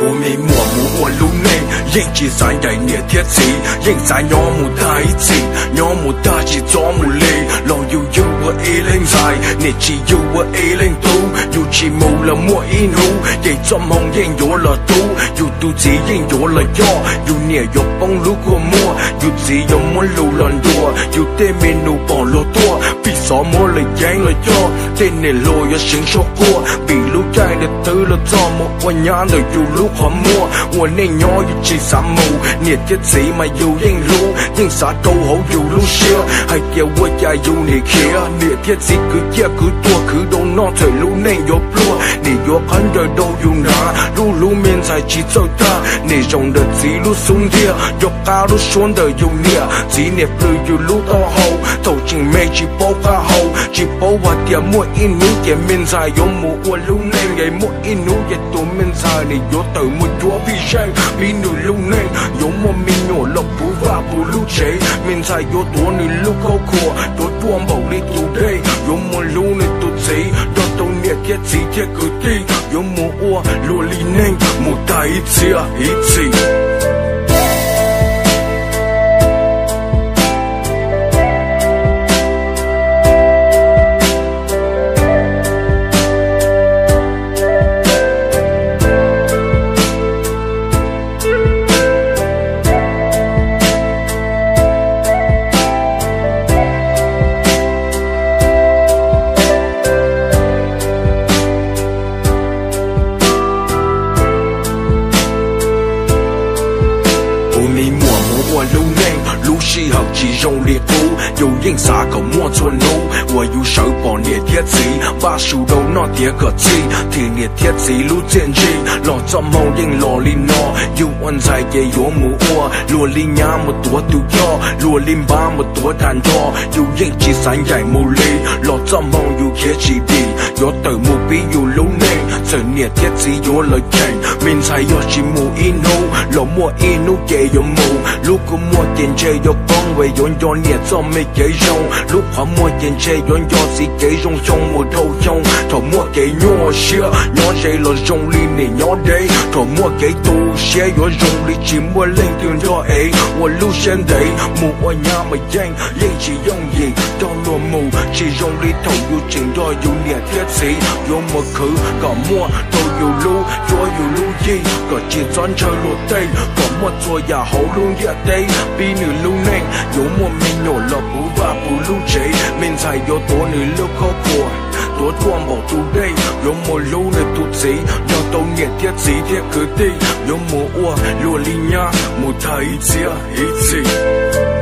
Ua me muam mus ua lub neej yeej tsis xav ncaim niam thiab txiv, yeej xav nyob mus tag ib txhis, nyob mus tag tsis txhob mus li. Los yus yug ua ib leeg ntxhais, niam tsis yug ua ib leeg tub, yus tsis mus los muaj ib hnub ces txoj hmoo yeej yuav los tu, yus tus txiv yeej yuav los coj, yus niam yuav poob lub kua muag, yus txiv yuav muab lus los ntuas, yus tej me nus pom luag tuaj, vim xov muab lawv ceeb los coj, tej niam hluas yuav seev sab quaj, vim lub caij ntawd twb los txog mus ua nyab ntawm yus lub qhov muag. Ua neej nyob yus tsis xav mus, niam thiab txiv mas yus yeej hlub, yeej xav rau hauv yus lub siab, hais tias ua cas yus nim khiav. Niam thiab txiv kwv ciaj kwv tuag khwv rau noj txhawm lub neej yuav pluag, nim yuav qab ncaws rau yus hnav, lub hlub me ntxhais tsis txawj tag, nim zoo ntawm txiv lub xub ntiag, nco qab lub suab ntawm yus niam, txiv niam plhws yus lub taub hau, thaum tseem me tsis paub qab hau, tsis paub hais tias muaj ib hnub ces me ntxhais yuav mus ua lub neej, es muaj ib hnub ces tus me ntxhais nim yuav tawm mus cuab vij zeej, pib nws lub neej, yuav muaj me nyuam los puv vaj puv lub tsev, me ntxhais yuav tuav nws lub khaub khuam, tuav ruaj npaum li tus dej, yuav mus hlub nws tus txiv, nrog rau niam thiab txiv thiab kwv tij, yuav mus ua luag li neej mus tag ib txhia ib txhis. Ua me muam mus ua lub neej, lub sij hawm tsis zoo li qub, yus yeej xav kom muaj txhua hnub uas yus sawv pom niam thiab txiv, npaj su rau noj tiav kom txhij, thim niam thiab txiv lub txiaj ntsig, los txoj hmoo yeej los li no. Yus ua ntxhais ces yuav mus ua luag li nyab mus tuav tus yoj, luag li npab mus tuav tag nrho, yus yeej tsis xav ncaim mus li, los txoj hmoo yus khiav tsis dim, yuav tawm mus pib yus lub neej, txawm niam thiab txiv yuav lawv cheem, me ntxhais yog tsis mus ib hnub los muaj ib hnub ces yuav mus, lub kua muag ces ntshe yuav poob, es yuav nco niam txoj me kev zoo, lub qhov muag ces ntshe yuav nco txiv kev zoo xyoo mus dhau xyoo, thaum muaj kev nyuaj siab nyob ze los zoo li nim nyob deb, thaum muaj kev tu siab yuav zoo li tsis muaj leej twg nrog ev, ua lub siab ntev mus ua nyab mas yeej, yeej tsis yooj yim nrog luag mus, tsis zoo li thaum yus tseem nrog yus niam thiab txiv, yuav mus khwv kom muaj rau yus lub cuab yus lub yig, kom tsis txhob ntshaw luag tej, kom muaj txhua yam hauv lub ntiaj teb, pib nws lub neej, yuav muaj me nyuam los puv vaj puv lub tsev, me ntxhais yuav tuav nws lub khaub khuam, tuav ruaj npaum tus dej, yuav mus hlub nws tus txiv, nrog rau niam thiab txiv thiab kwv tij, yuav mus ua luag li nyab mus tag ib txhia ib txhis.